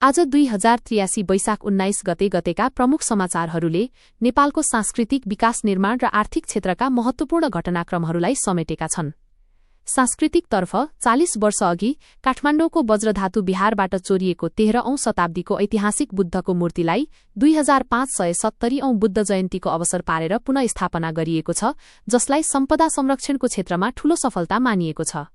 आज 2083 वैशाख 19 गतेका प्रमुख समाचारहरूले नेपालको सांस्कृतिक विकास निर्माण र आर्थिक क्षेत्रका महत्वपूर्ण घटनाक्रमहरूलाई समेटेका छन्। सांस्कृतिकतर्फ 40 वर्ष अघि काठमाडौँको वज्रधातु बिहारबाट चोरिएको 13औं शताब्दीको ऐतिहासिक बुद्धको मूर्तिलाई 2570 औं बुद्ध जयन्तीको अवसर पारेर पुनःस्थापना गरिएको छ, जसलाई सम्पदा संरक्षणको क्षेत्रमा ठूलो सफलता मानिएको छ।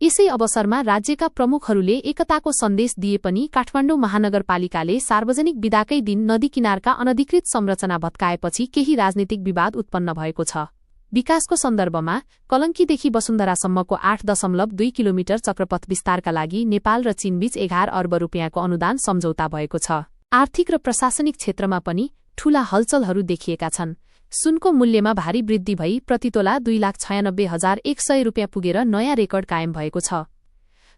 यसै अवसरमा राज्यका प्रमुखहरूले एकताको सन्देश दिए पनि काठमाडौँ महानगरपालिकाले सार्वजनिक बिदाकै दिन नदी किनारका अनधिकृत संरचना भत्काएपछि केही राजनीतिक विवाद उत्पन्न भएको छ। विकासको सन्दर्भमा कलंकीदेखि वसुन्धरासम्मको 8.2 किलोमिटर चक्रपथ विस्तारका लागि नेपाल र चीनबीच 11 अर्ब रुपियाँको अनुदान सम्झौता भएको छ। आर्थिक र प्रशासनिक क्षेत्रमा पनि ठूला हलचलहरू देखिएका छन्। सुनको मूल्यमा भारी वृद्धि भई प्रतितोला 2,96,100 रुपियाँ पुगेर नयाँ रेकर्ड कायम भएको छ।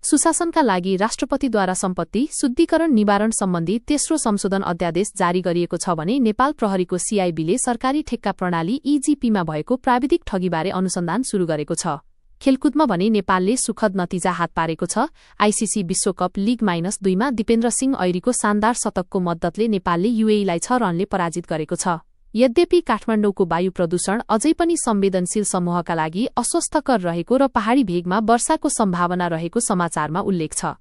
सुशासनका लागि राष्ट्रपतिद्वारा सम्पत्ति शुद्धिकरण निवारण सम्बन्धी तेस्रो संशोधन अध्यादेश जारी गरिएको छ भने नेपाल प्रहरीको सीआईबीले सरकारी ठेक्का प्रणाली ईजीपीमा भएको प्राविधिक ठगीबारे अनुसन्धान शुरू गरेको छ। खेलकुदमा भने नेपालले सुखद नतिजा हात पारेको छ। आईसीसी विश्वकप लीग -2 मा दिपेन्द्र सिंह ऐरीको शानदार शतकको मद्दतले नेपालले यूएईलाई 6 रनले पराजित गरेको छ। यद्यपि काठमाडौँको वायु प्रदूषण अझै पनि संवेदनशील समूहका लागि अस्वस्थकर रहेको र पहाडी भेगमा वर्षाको सम्भावना रहेको समाचारमा उल्लेख छ।